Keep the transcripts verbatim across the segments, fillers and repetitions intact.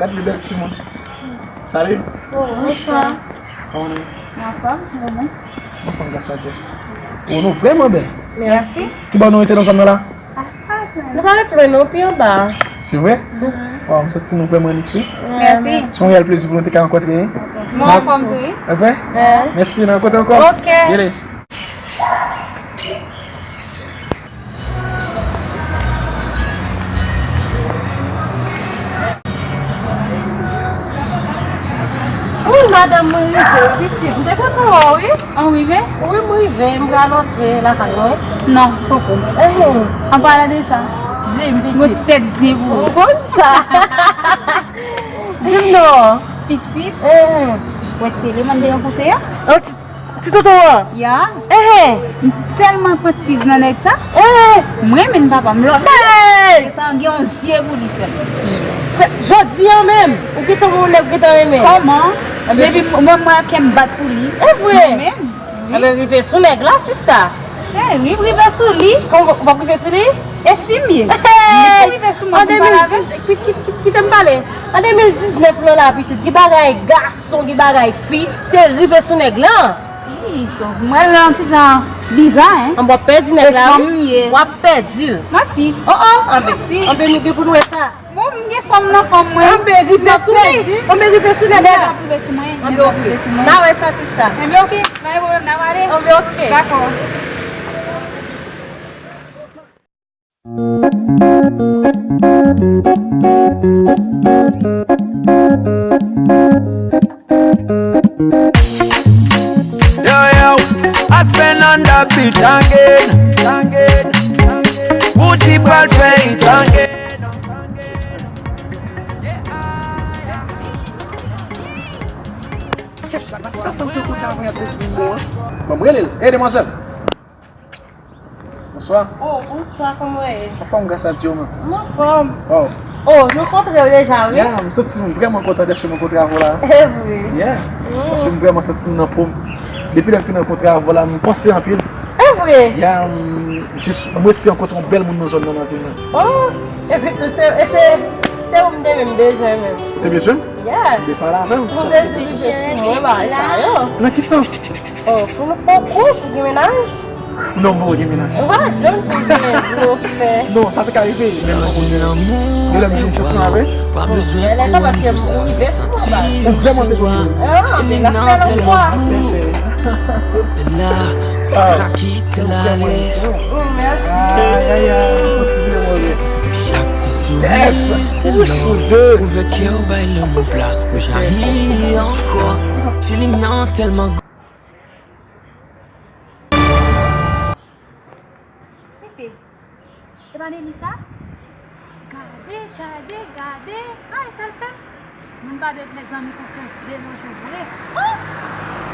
Gad li bèl timoun. Salut. Bonswa. Kòman nou ye? Anfòm, ou menm? Anfòm, gras a Dye. Oh, nou vrèman bèl. Mèsi. Ki bò nou rete nan zòn nan la? Nou pa ret lwen non, pi anba. Se vre? Waw, m santi nou vrèman annik wi. Mèsi. Se yon reyèl plezi pou nou te ka rankontre, wi. Mwen anfòm tou, wi. E vre? Mèsi, n a rankontre ankò. Ok. Gade. Wi, madanm, mwen rive, pitit. M te kontan wè w, wi. An rive? Wi, m rive. M pral antre lakay mwen. Non, poko. Ehe. An palan de sa, di m, pitit. Mwen tèt zen pou ou. M konn sa. Di m non. Pitit. Ehe. Wè, se li mande yon konseye. Yon ti Ti tonton an? Ya. Ehe. M tèlman pran tiz nan nèg sa. Ehe. M renmen papa m lòt. Hey! Sa gen yon zye pou li fè. Jodi an menm, ou gentan wè yon nèg ou gentan renmen. Kòman? Depi mwen, mwen kè m bat pou li. E vre? Mwen menm. Wi. Enben, rive sou nèg la, sista. Cheri, m rive sou li. Kòman, ou p ap rive sou li? E fi m ye. Hey! Li pou rive sou mwen pou m pale avè l. An de mil dis, ki, ki, ki, kite m pale. An de mil diznèf lan la, pitit, gen bagay gason, gen bagay fi, se rive sou nèg lan. Ih, so, mwen la yon ti jan biza, en. An, w ap pèdi nèg la, wi. E fanm ye. W ap pèdi l. Manti. Oh, oh. Anben, anben, nou gen pou nou wè sa. Bon, m gen fanm nan fanm mwen. Anben, rive sou li. Anben, rive sou nèg la. Nèg ap rive sou mwen. Anben, ok. N a wè sa, sista. Anben, ok. Pa gen pwoblèm, n a pale. Anben, ok. Dakò. Yo, yo, Aspen on the beat again, again. Bouti pral fè it again. Bon, m rele l. Ey, demwazèl. Bonswa. Oh, bonswa, kòman w ye? Anfòm, gras a Dye, ou menm? M anfòm. Oh. Oh, nou kontre w deja, wi. Yeah, m santi m vrèman kontan dèske mwen kontre avè w la. E vre? Yeah. Mm. Paske m vrèman santi m nan po m. Depi lè m fin rankontre avè w la, m panse anpil. E vre? Yeah, m jis, m resi rankontre yon bèl moun nan zòn nan, nan vil nan. Oh, epi tou, se, e se, se ou m te menm bezwen menm. Ou te bezwen m? Yeah. M te pale avè w. Pou bezwen rive sou mwen, bagay sa yo. Nan ki sans? Oh, pou nou fè yon koup, ou gen mennaj? Non, m poko gen mennaj. Ou pa janm pou gen blofè. Non, sa te ka rive, men m poko gen. Gen lè m jwenn chans lan avè. Lè kapab ke ou rive sou mwen, bagay. Ou vrèman te konn. Ah, men n ap fè lòt fwa. Bella, pa ka kite l ale. Ay, ay, ay, yon ti vle mwen. Chak ti souri se lò. Ouvè kè w, bay lanmou plas pou jayi ankò. Feeling nan tèlman. Tete, e pa Nelly sa? Gade, gade, gade. Ay, sa l fè? Moun pa dwe fè zanmi konfyans de nos jours vre. Oh!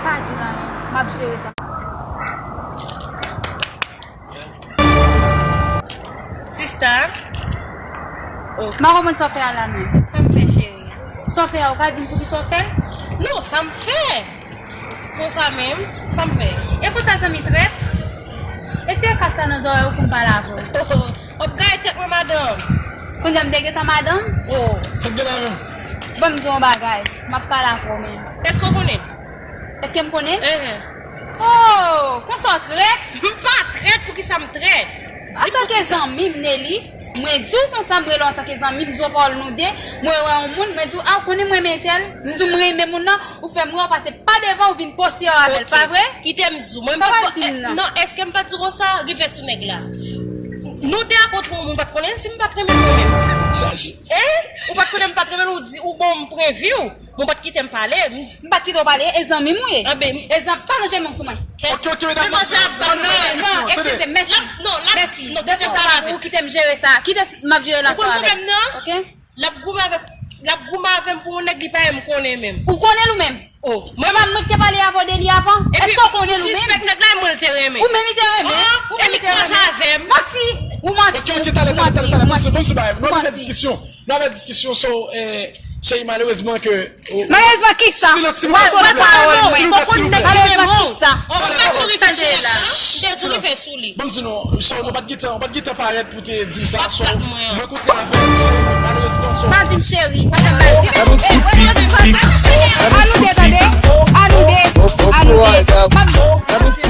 Pa di l anyen. M ap jere sa. Sista. Oh. M pa konprann sa w fè a la menm. Sa m fè, cheri? Sa w fè a, ou ka di m poukisa w fè l? Non, sa m fè? Konsa menm, sa m fè? E konsa zanmi trèt? Retire kas la nan zòrèy ou pou m pale avè w. W ap gaye tèt mwen, madanm. Kounye a m te gentan madanm? Oh. Sa k gen la menm? Ban m di w yon bagay, m ap pale avè w menm. Èske w konnen? Èske m konnen? Enhen. Oh, konsa w trèt? M pa trèt, poukisa m trèt? Antanke zanmi m, Nelly, mwen di w konsa, m rele w antanke zanmi, m di w pawòl nou de, mwen wè yon moun, mwen di w, a, w konnen mwen renmen entèl, m di w m renmen moun nan, ou fè m wè w pase pa devan, ou vin poste w avè l, pa vre? Kite m di w, mwen m pa t di w, non, èske m pa t di w konsa, rive sou nèg la? Nou de a kontre yon moun, m pa t konnen si m pa t renmen l mwen menm. Chaje. Hein? Ou pa t konnen m pa t renmen l, ou di, ou ban m pwen vi w. Bon, ou pa t kite m pale. M pa t kite w pale, e zanmi m ou ye. Anben. E zanmi, pa ranje men w sou mwen. Ok, ok, medam, mesye, nou nan diskisyon, tande. Non, eskize, mèsi. Mèsi. De sa la, ou kite m jere sa. Kite m ap jere l ansanm avè w. Ou konn pwoblèm nan? Ok? L ap goumen avèk, l ap goumen avè m pou yon nèg li pa menm konnen menm. Ou konnen l ou menm? Oh, se pa mwen ki te pale avè w de li avan? Èske w konnen l ou menm? Epi, ou sispèk nèg la, e mwen l te renmen. Ou menm li te renmen? Ou menm li te renmen? Manti! Ou manti! Ok, ok, talè, talè, talè, talè. Ou manti! Ou manti! Nou ap fè diskisyon. Nou ap fè diskisyon, so, eh, Cheri, malerezman ke Malerezman, kisa? Silans, silvouplè, silvouplè. Silvouplè. Malerezman, kisa? Ou pa tou rive sou li la. M te tou rive sou li. Ban m di nou, so, nou pa t gentan, ou pa t gentan parèt pou te di m sa, so, mwen kontre avè w, so, malerezman, so. Pa di m cheri, pa fè m mal. An nou de, tande. An nou de. An nou de.